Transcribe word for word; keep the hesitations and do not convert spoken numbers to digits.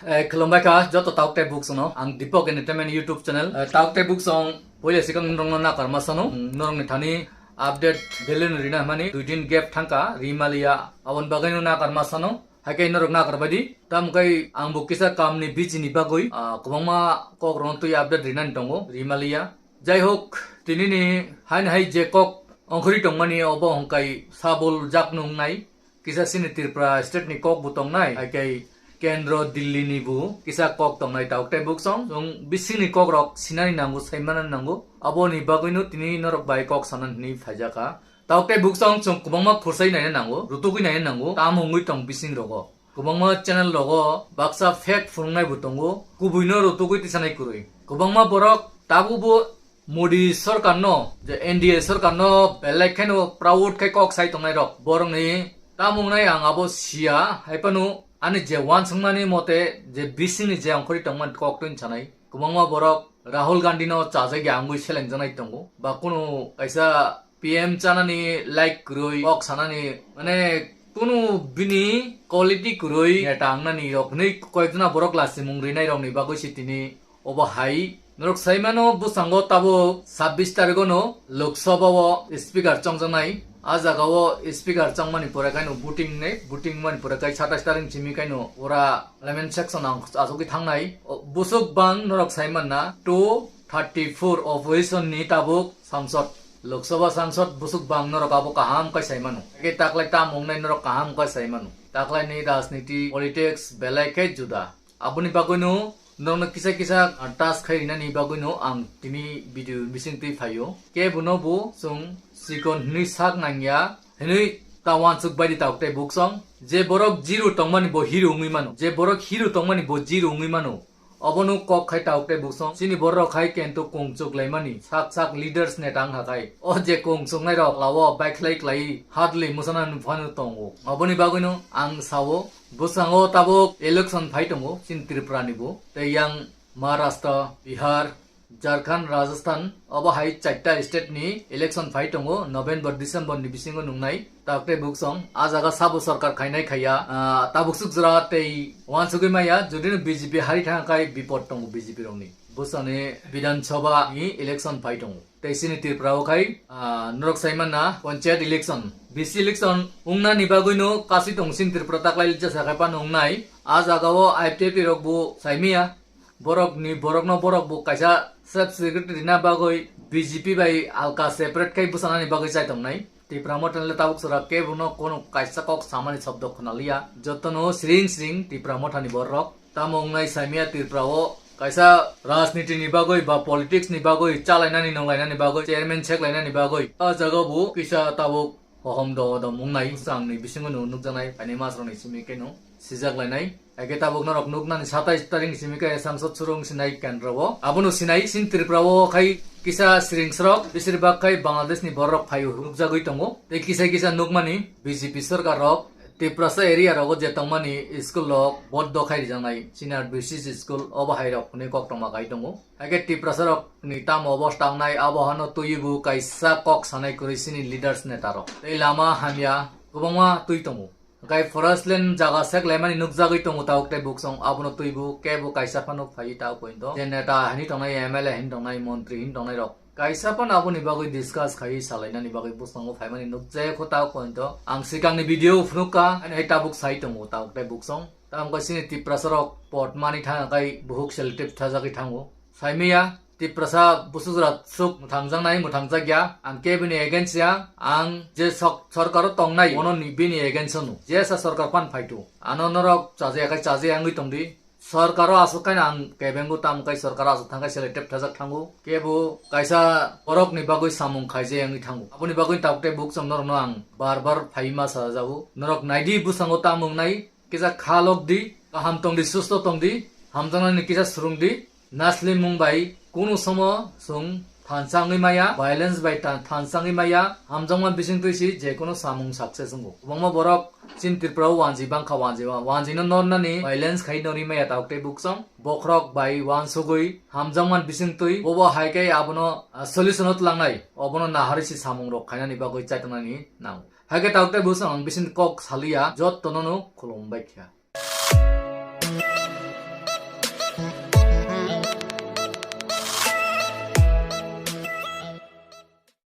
Eh, khulumbai kha joto tauk tei buk songno. Ang Deepak Entertainment YouTube channel. Eh, tauk tei buk song poila sikang norokno nakarma sano. Norokni thani update daily ni rina hwnmani dui din gap thangkha rimaliya. Aboni bagwino nakarma sano. Haikhe norok nakarbaidi. Tamkhe ang bo kisa kamni busy ni bagwi, ah, kwbangma kokrokno twi update rinani tongo rimaliya. Jai hok, tinini haino hai je kok ongkhorwi tongmani obo hwnkhai sabul jak nungnai. Kisa sini Tripura state ni kok bo tongnai, haikhe kendro Delhi ni bo kisa kok tongnai tauk tei buk song. Chwng bisingni kokrok sinani nango, saimanani nango. Aboni bagwino tini norok bai kok sana hwnwi phaijakha. Tauk tei buk song chwng kwbangma khursai naina nango, rutugwi naina nango, tamo wngwi tong bising rogo. Kwbangma channel rogo baksa fake phunuknai bo tongo, kubuino rutugwi tisanai kwrwi. Kwbangma borok tabukbo Modi sorkarno, je N D A sorkarno belai kheno proud khai kok sai tongnai rok. Borokni tamo wngnai ang abo siya, haiphano ani je uansukmani mote je bisingni je ongkhorwi tongmani kok twi sanai. Kwbangma borok Rahul Gandhi no chajak ya wngwi selengjaknai tongo. Ba kunu kaisa P M chanani like kwrwi, kok sanani, mane, kunu bini quality kwrwi neta wngnani rok hwnwi koyekjona borok lasimung rinai rokni bagwi se tini obo hai. Norok saimano bwskango tabuk sabbish tarikh no Lok Sabha o speaker chongjaknai. A jaga o speaker chongmani pore khaino voting nei, voting mani pore khai satais tarikh simi khaino ora parliament section ang achugwi thangnai. O, busuk bang norok saimanna two thirty four opposition ni tabuk sangsod, Lok Sabha sangsod busuk bang norok abo kaham khai saimano. Eke taklai tam wngnai norok kaham khai saimano. Taklai ni rajniti, politics belai khe juda. Aboni bagwino norokno kisa kisa, ah, touch khai rinani bagwino ang tini video bising twi phaio. Kebono bo chwng chikon hwnwi sak nangya, hwnwi ta uansuk baidi tauk tei buk song. Je borok zero tongmani bo hero wngwi mano. Je borok hero tongmani bo zero wngwi mano. Obono kok khai tauk tei buk song. Chini borok hai kento kung chuk laimani. Sak sak leaders neta wngkha khai. O je kung chuknai rok lao baikhlai klai hardly mwsana phano tongo. Oboni bagwino ang sao. Bwskango tabuk election phai tongo chini Tripura ni bo, tei yang Maharashtra, Bihar, Jharkhand, Rajasthan, obo hai chaita state ni election phai tongo November, December ni bisingo nungnai. Tabuk tei buk song, a jaga sabo sorkar khainai khaiya, ah, tabuk suk jora tei uansugwi maya, jodi no B J P hari thang khai bipod tongo B J P rokni. Bwsani Bidhan Sabha ni election phai tongo. Tei chini Tripura o khai, ah, norok sai manna panchayat election, B C election wngnani bagwino kasui tongo chini Tripura taklai jesa khai phano wngnai. A jaga o I P F T rok bo saimaya. Borok ni, borok no borok bo kaisa self secretary na bagwi B J P bai alka separate khai bwsanani bagwi chai tongnai. Tripura motha le tabuk sora kebo no kono kaisa kok samani shobdo khwnaliya. Jotono siring siring Tripura motha ni borok. Tamo wngnai saimaya Tripura o kaisa rajniti ni bagwi ba politics ni bagwi chalainani nonglainani bagwi chairman seklainani bagwi. A jaga bo kisa tabuk hohom do do mungnai bwsang ni bisingo no nukjaknai phaini mas rok ni simi khe no sijak lainai. Eke tabuk norok nuknani satais taring simi khe sangsod surung sinai kendro o. Abono sinai sin Tripura o khai kisa siring srok bisir bak khai Bangladesh ni borok phai nukjagwi tongo. Tei kisa kisa nukmani B J P sorkar rok Tiprasa area rogo je tongmani school rok bondo khai rijaknai, senior B C C school obo hai rok hwnwi koktwma khai tongo. Haikhe Tiprasa rok ni tamo obosta wngnai abo hano twiwi bo kaisa kok sanai kwrwi chini leaders neta rok. Tei lama hamya kwbangma twi tongo. Haikhe forest land jaga seklaimani nukjagwi tongo tabuk tei buk song abono twiwi kebo kaisa phano phaiwi tabuk pointo. Je neta hwnwi tongnai, M L A hwnwi tongnai, montri hwnwi tongnai rok. Kaisa phano aboni bagwi discuss khaiwi salainani bagwi bwskango phaimani nukjaya kho tabuk pointo. Ang swkangni video phunukha, ani hai tabuk sai tongo tabuk tei buk song. Tamo khe chini Tiprasa rok pot mani thang khe buhuk selective thajagwi thango. Saimaya Tiprasa busujra suk mwthangjaknai mwthangjakya. Ang kebini against ya. Ang je sok-, sorkaro tongnai, bono ni bini against no. Jesa sorkar phan phaitu. Ano norok chajaya khai chajaya wngwi tongdi. Sorkaro aswk khaino ang kebengo tamo khai sorkaro aswk thang khai selective thajak thango. Kebo kaisa borok ni bagwi samung khaijaya wngwi thango. Aboni bagwi tabuk tei buk chwng norokno ang bar bar phaiwi ma sajago. Norok naidi bwskango tamo wngnai. Kisa kha lok di, kaham tong di, susto tong di, hamjaknani kisa surung di. Naslimung bai kunu somo chwng thansa wngwi maya, violence bai ta-, thansa wngwi maya, hamjakma bising twi si je kono samung success wngo. Kwbangma borok chini Tripura o wanji bangkha, wanji, wanji no nornani violence khai norwi maya tabuk tei buk chwng. Bokhorok bai uansugwi hamjakma bising twi bobo hai khe abono, ah, solution o twlangnai, obono naharwi si samung rok khainani bagwi chaitongnani nango. Haikhe tabuk tei bwswng ang bising kok saliya, jottono no khulumbai kha.